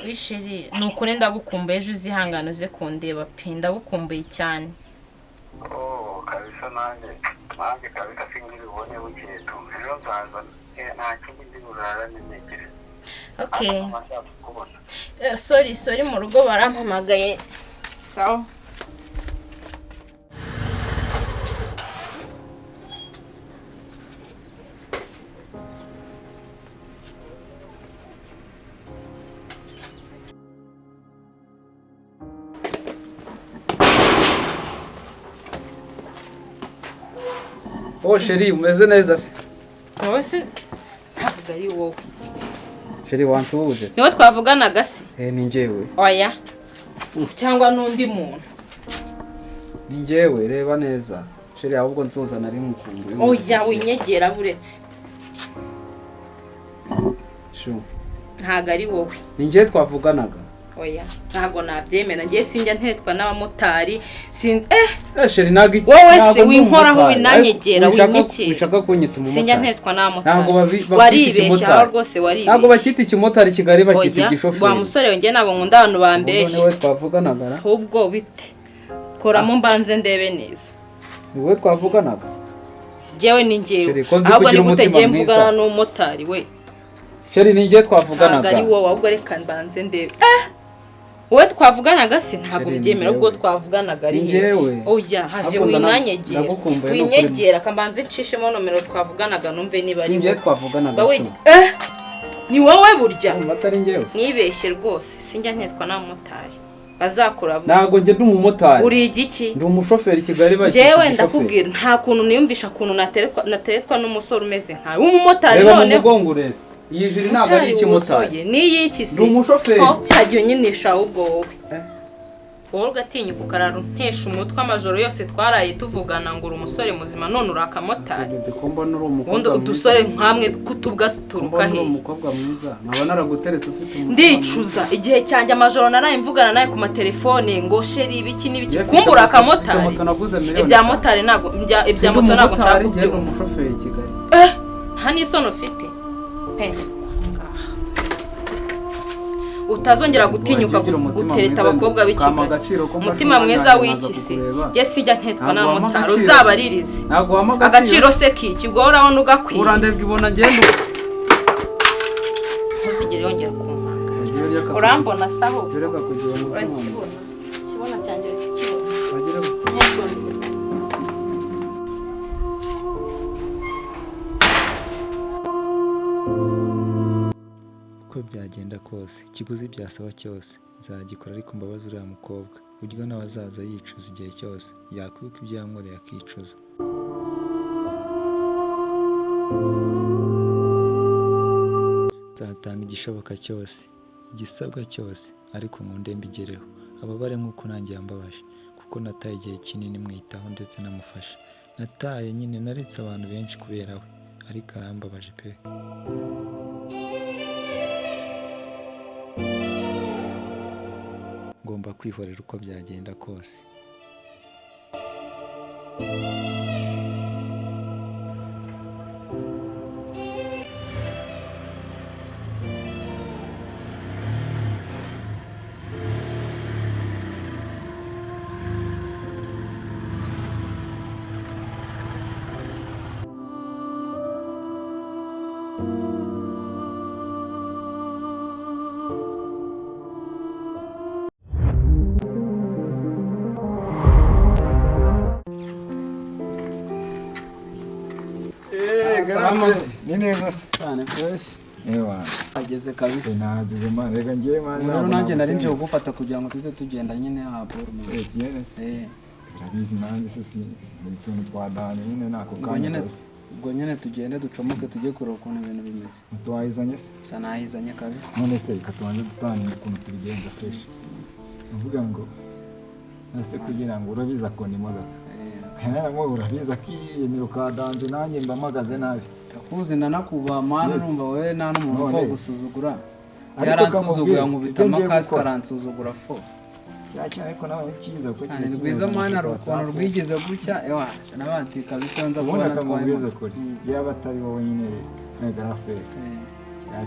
Oui chéri, ni ukuri ndagukumbuye, ejo uzihangane uze kundeba pe, ndagukumbuye cyane. Oh, kabisa nanjye nanjye kabisa singibibone bukeye tu. Ejo nzaza, nta kindi ndi burarane ntekereza. Okay. Ariko nkaba nshaka kukubona. Sorry sorry, mu rugo barampamagaye. Sawa. Oh chéri, umeze neza se? Wowe se ntabwo ari wowe. Chéri, wansuhuje se? Niwe twavuganaga se? Eh, ni njyewe. Oya, cyangwa n'undi muntu? Ni njyewe, reba neza. Chéri, ahubwo nsoza nari nkukumbuye. Oya, winyegera buretse. Shu. Ntabwo ari wowe. Ni njyewe twavuganaga. Oya, ntabwo nabyemera, ngiye sinjya ntetwa n'abamotari, sinzi Eh chéri, ntabwo iki. Wowe se ntabwo ndi winkoraho, umumotari. winanyegera, Ariko winyekera. Wishaka kunyita Sinjya umumotari. ntetwa n'abamotari. Ntabwo bakwita Waribeshya ikimotari. aho rwose, waribeshya. Ntabwo bakita ikimotari i Kigali, bakita Oya, igishoferi. wa musore we, njye ntabwo nkunda abantu Ubwo bambeshya. niwe twavuganaga ra? Ahubwo bite, koramo mbanze ndebe neza. Ni wowe twavuganaga? Njyewe ni njyewe. Chéri, ko nzi Ahubwo kugira ni gute umutima ngiye mwiza. mvugana n'umumotari we? Chéri, ni njyewe Ntabwo twavuganaga. ari wowe, ahubwo reka mbanze ndebe. Wowe twavuganaga se? Ntabwo Chéri, ni mbyemera, ubwo njyewe. twavuganaga ari Ni he? njyewe. Oya, have, Ahubwo winanyegera. ndagukumbuye ni ukuri. Winyegera, kambanze nshishemo nomero twavuganaga numve niba ari Ni njyewe wowe. twavuganaga. Ba Shu. Ni wowe burya. Urumva atari njyewe? Nibeshye rwose, sinjya ntetwa n'abamotari bazakora. Ntabwo njye ndi umumotari. Uri igiki? Ndi umushoferi i Kigali, bakita Njyewe igishoferi. ndakubwira, nta kuntu niyumvisha ukuntu nateretwa n'umusore umeze nkawe w'umumotari. Reba mu Noneho mugongo urebe. Iyi jiri ntabwo ari iy'ikimotari. wuzuye n'iy'iki se? Ndi umushoferi. Ntajya unyinisha ahubwo wowe. Eh. Wowe ugatinyuka ukarara untesha umutwe amajoro yose twaraye tuvugana ngo uri umusore muzima, none uri akamotari. Bebe, ko mbona uri umukobwa Ubundi mwiza. udusore nkamwe kutubwa Ko turuka mbona uri hehe? umukobwa mwiza, nkaba naraguteretse ufite umutima. Ndicuza igihe cyanjye, amajoro naraye mvugana nawe ku matelefone ngo chéri ibiki n'ibiki, Njye mfite kumbura moto- mfite akamotari. moto naguze miliyoni Ibya 5. motari ntabwo ibya Sindi moto ntabwo nshaka umumotari, njye ndi kubyumva. umushoferi i Kigali. Nta n'isoni ufite pe. Utazongera gutinyuka Wagira umutima gutereta mwiza, abakobwa b'i ukampa Kigali. agaciro ko mfashe Umutima umwanya mwiza wanjye nkaza w'iki se? kukureba. Njye sijya ntetwa Ntabwo wampa n'abamotari, agaciro. uzabaririze. Ntabwo wampa Agaciro se kiki? Ubwo urabona ugakwiye. Urandebye ubona ngenda. Ntuzigere yongera kumpanga. Urambona saho? Reka kugira umutima mwiza. Urakibona, ikibona cyanjye urakibona. Wagira Uko byagenda kose, ikiguzi byasaba cyose nzagikora, ariko mbabaze uriya mukobwa uburyo nawe azaza yicuza igihe cyose yakwibuka ibyo yankoreye akicuza. Nzatanga igishoboka cyose, igisabwa cyose, ariko nkunde mbigereho, ababare nk'uko nanjye yambabaje, kuko nataye igihe kinini mwitaho ndetse namufasha. Nataye nyine, naretse abantu benshi kubera we, ariko arambabaje pe. Ngomba kwihorera uko byagenda kose. Salama. Ni neza se? Cyane fresh. Ewa. Ageze kabisa. Nahageze man, reka ngewe man. Ubu rero nanjye nari nje kugufata kugira ngo tujye tugenda nyine aha bro. Eh, tugende se. Eh, Urabizi nanjye se si utuntu twadahanye nyine nako ubwo kanya nyine kabisa. Ubwo nyine tugende ducomoke tujye kureba ukuntu ibintu bimeze. Moto wayizanye se? Sha, nayizanye kabisa. None se reka tubanze duplange ukuntu tubigenza fresh. Uvuga ngo ese kugira ngo urabizi akunda imodoka. Eh, Nkaho urabizi akiyemera ukadanje nanjye mba mpagaze nabi. Ndakuzi ndanakubaha man, Yes. urumva wowe nta n'umuntu upfa None. gusuzugura. Ariko Yaransuzugura kamubwire, nkubita ibyo ngiye amakasike, gukora. aransuzugura fo. Cya kintu ariko nawe ni cyiza kuko Cyane rwiza man, hari ukuntu rwigeze gutya ewa n'abandi kabisa nza Ubundi kubona atwaye akamubwiza moto. kure yaba atari wowe nyine mega frere. Eh,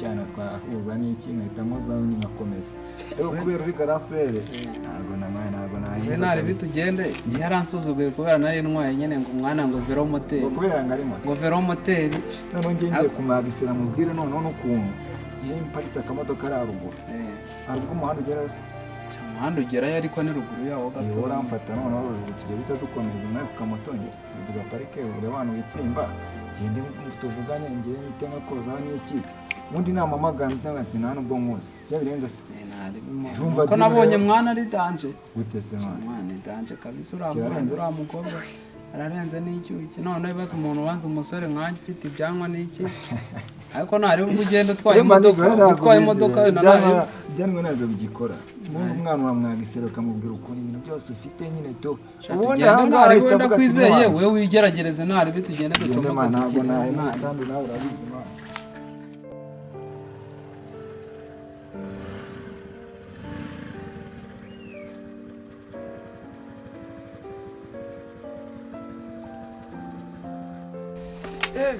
Cyana twahuza n'iki, nkahita nkozaho nkakomeza. Rero kubera uri grand frère, ntabwo namaye, ntabwo nahinduka. Ntari bitugende, yaransuzuguye kubera nari ntwaye nyine ngo umwana ngo velomoteri. Ngo kubera ngo ari moto. Ngo velomoteri. Noneho njye ngiye kumwagisira mubwire noneho n'ukuntu iyo mparitse akamodoka ari haruguru. Hari ubwo umuhanda ugerayo se? Umuhanda ugerayo ariko ni ruguru yawo gato. Iyo uramfata noneho tujya bita dukomeza nawe ku kamoto tugaparike, urebe ahantu witsimba, ngende tuvugane, ngende mpite nkakozaho n'iki. Ubundi namamagana ati nta nubwo nkuzi, sibyo birenze se? Urumva Ko nabonye mwana ari danger. Gute se mwana? Mwana ni danger kabisa, uriya mukobwa ararenze n'icyuki. None ibibazo umuntu ubanza umusore nkanjye ufite ibyanwa n'iki, ariko ntari ubwo ugenda utwaye imodoka, ibyanwa ntabwo bigikora. Umwana uramwagisera ukamubwira ukuntu ibintu byose ufite nyine tu. Ubundi ntari wenda kwizeye wowe wigerageze, ntari bitugende ducomoka. Ntabwo nahema kandi nawe urabizi mwana.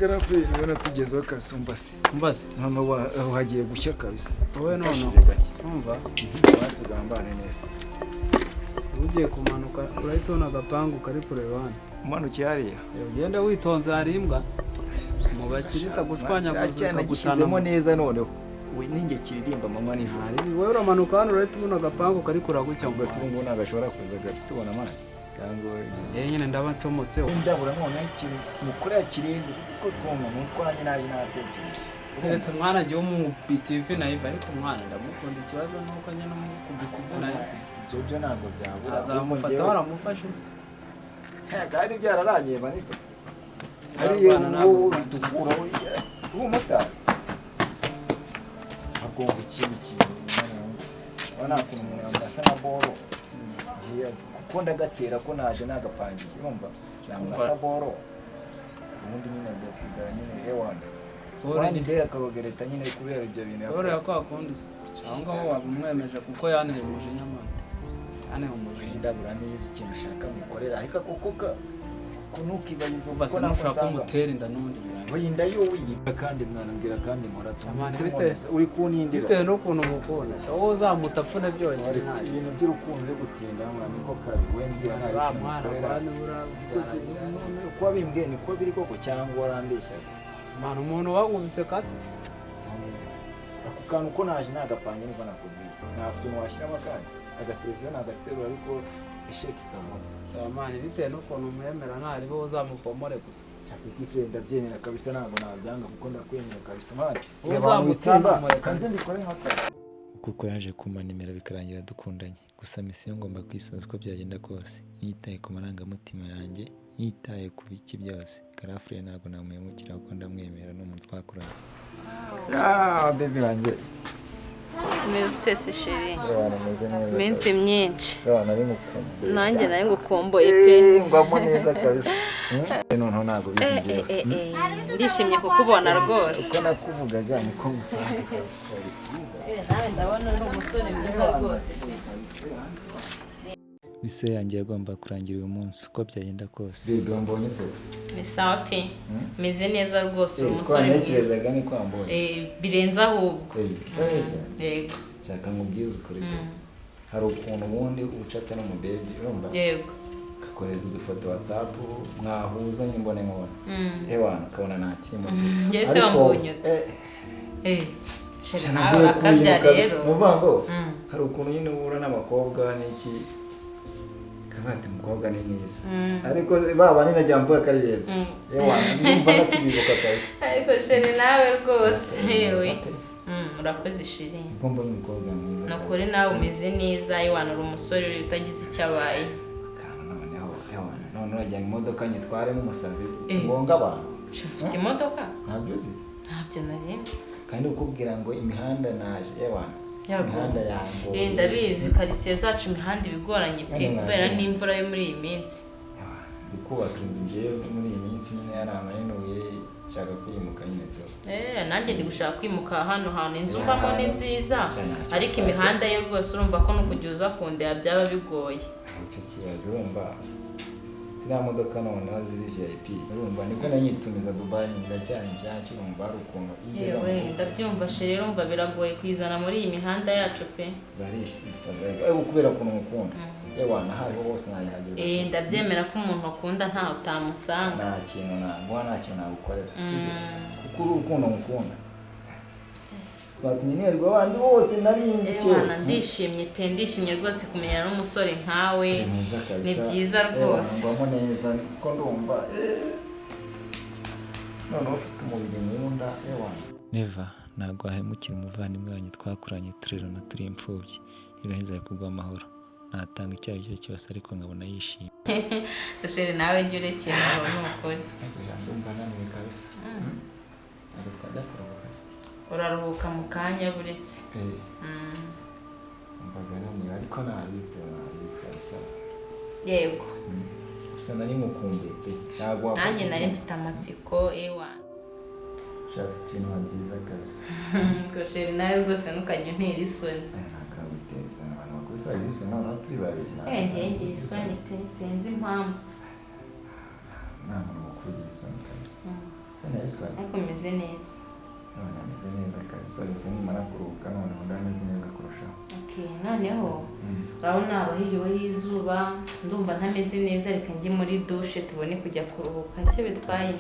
Grand frère, ubona tugezeho kabisa, umbase. Umbase. Noneho hagiye gushya kabisa. Wowe noneho. Umva. Tugambane neza. Ugiye kumanuka urahita ubona agapangu kari kureba hano. Umanukiye hariya. Ugenda witonze hari imbwa. Mu bakirita gushwanyaguza ikagucanamo neza noneho. We ninjye kiririmba manywa nijoro. Wowe uramanuka hano urahita ubona agapangu kari kuragucya. Ubwo se ubu ngubu ntabwo ashobora kuza tubona amazi. Nyine ndaba ncomotse. Ndabura noneho ikintu mukorera kirenze kuko tuntu n'utwanjye naje natekereje. Keretse mwana agiye umubita ivi na ivi, ariko umwana ndamukunda, ikibazo ni uko nyine umukubise ivi na ivi. Ibyo byo ntabwo byabura. Azamufata waramufashe se? Kandi byararangiye maniko. Hariya wowe dukura uri umumotari. Ntabwo ngo ikindi kintu yungutse. Urabona ukuntu umuntu yamurasa nka boro. Kuko ndagatera ko naje nagapangiye, urumva namurasa boro ubundi nyine ngasigara nyine ewana wani ndeye akarogereta nyine kubera ibyo bintu yakoze. Boro yakwakundi se aho ngaho wabumwemeje kuko yanteye umujinya mwana, yanteye umujinya. Ndabura neza ikintu ushaka mukorera, ariko kuko ntukibagirwe kuko nushaka umutera inda n'ubundi birangiye. Oya inda yo wiyiga kandi mwana mbwira kandi nkora uri kunindira bitewe n'ukuntu mukunda wowe uzamuta apfune byonyine. Ibintu by'urukundo uri gutinda mwana niko kabi we mbwira nta kintu ukorera uko wabimbwiye niko biri koko cyangwa warambeshyaga mwana. Umuntu wankubise kasi ako kantu ko naje nagapange niko nakubwiye nta kuntu washyiramo akandi agateleviziyo nagaterura ariko esheki ikavamo. Mani bitewe n'ukuntu umwemera ntari bo uzamupomore gusa. Petit frère ndabyemera kabisa, ntabwo nabyanga kuko ndakwemera kabisa mani. Uzamutsimba kanze mbikore nka kuko yaje kumpa nimero bikarangira dukundanye. Gusa misiyo ngomba kwisoza uko byagenda kose, nitaye ku marangamutima yanjye, nitaye ku biki byose. Grand frère ntabwo namuhemukira kuko ndamwemera n'umuntu twakoranye. Ah baby wanjye. Umeze ute se chérie? Iminsi myinshi. Nanjye nawe ngukomboye pe. Ngwamo neza kabisa. Noneho ntabwo bizi njyewe. Ndishimye kukubona rwose. Uko nakuvugaga niko ngusanze kabisa. Nawe ndabona uri umusore mwiza rwose pe. Misiyo yanjye yagomba kurangira uyu munsi uko byagenda kose. Baby wambonye rwose. Ni sawa pe. Meze neza rwose, uri umusore mwiza. Ntekerezaga ni kwambonye. Birenze ahubwo. Yego. Shaka nkubwize ukuri pe. Hari ukuntu ubundi ucata n'umubebi urumva? Yego. Kakoreza udufoto WhatsApp mwahuza nyimbone nkubona. Ewana ukabona nta kirimo. Njye se wambonye ute? Chérie nawe urakabya rero. Ni ngo hari ukuntu nyine uhura n'abakobwa n'iki ati umukobwa ni mwiza ariko baba ni najya mvuga ko ari beza ewana ndumva nakibibuka kabisa. Ariko chérie nawe rwose yewe urakoze chérie, ngomba n'umukobwa mwiza nukuri nawe umeze neza ewana uri umusore utagize icyo abaye. Noneho ewana none urajyana imodoka nyitwaremo umusazi ngonga abantu. Ufite imodoka? Ntabyo uzi? Ntabyo narenze. Kandi ukubwira ngo imihanda naje ewana imihanda yangoye. Ndabizi karitsiye zacu imihanda ibigoranye pe kubera n'imvura yo muri iyi minsi. Ndi kubaka inzu njyewe muri iyi minsi nyine yaramanuye nshaka kwimuka nyine tu. Nanjye ndi gushaka kwimuka hano hantu inzu mbamo ni nziza ariko imihanda yo rwose urumva ko no kujya uza kundeba byaba bigoye. Icyo kibazo urumva Ziriya modoka noneho ziri VIP, urumva nibwo nanyitumiza Dubai, ndacyari nshyashya, urumva hari ukuntu iyo igeze mu Yewe, rugo, ndabyumva chéri, urumva biragoye kuyizana muri iyi mihanda yacu pe. Barisaza ariko kubera ukuntu mukunda, yewe nahariho hose nayihageze. Eh, ndabyemera ko umuntu akunda ntaho utamusanga. Nta kintu naguha, nta kintu nagukorera, sibyo? Kuko uri urukundo ngukunda batumye nirirwa abandi bose narinzi kera. Ewana, ndishimye pe, ndishimye rwose kumenyana n'umusore nkawe. Ni mwiza kabisa. Ni byiza rwose. Ewa, ngwamo neza kuko ndumva noneho ufite umubiri nkunda, ewa. Neva, ntabwo wahemukira umuvandimwe wanjye twakuranye turerana turi imfubyi, ntibaheza kugwa amahoro. Natanga icyo ari cyo cyose ariko nkabona yishimye. Chéri, nawe jya urekera aho, ni ukuri. Ndumva naniwe kabisa, ntabwo twajya kuruhuka se? Uraruhuka mu kanya, buretse. Mbaga naniwe ariko ntabitewe, ntabi kabisa. Yego. Gusa nari ngukumbuye pe, ntabwo wapfa Nanjye nari kubyumva. mfite amatsiko, ewa. Shaka ikintu byiza kabisa. Ngo chéri, nawe rwose ntukajya untera isoni. Ntabwo abantu bakubise bagira isoni, noneho turi babiri. Eh, njye ngira isoni pe, sinzi impamvu. Nta muntu mukuru ugira isoni kabisa. Isoni ya isoni. Ariko meze neza. None ameze neza kabisa, gusa nimara kuruhuka noneho ndameze neza kurushaho. Okay, noneho urabona haba hiriweho izuba, ndumva ntameze neza, reka njye muri douche tubone kujya kuruhuka, icyo bitwaye.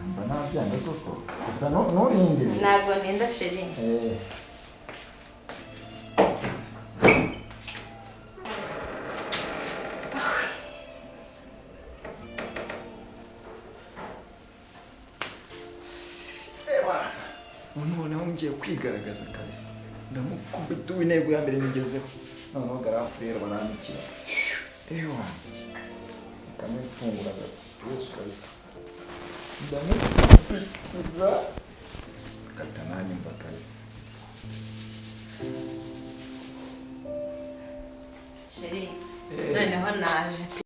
Mba ntabyanze koko, gusa nturindire. Ntabwo nenda, chéri. Eh. Ewa, ubu noneho ngiye kwigaragaza kabisa, ndamukubita ubu, intego ya mbere nyigezeho. Noneho garafu rero barandikira, ewa, kamwe mfungura gatuza kabisa, ndamukubitira kata nanyumva kabisa. Chéri, noneho naje pe.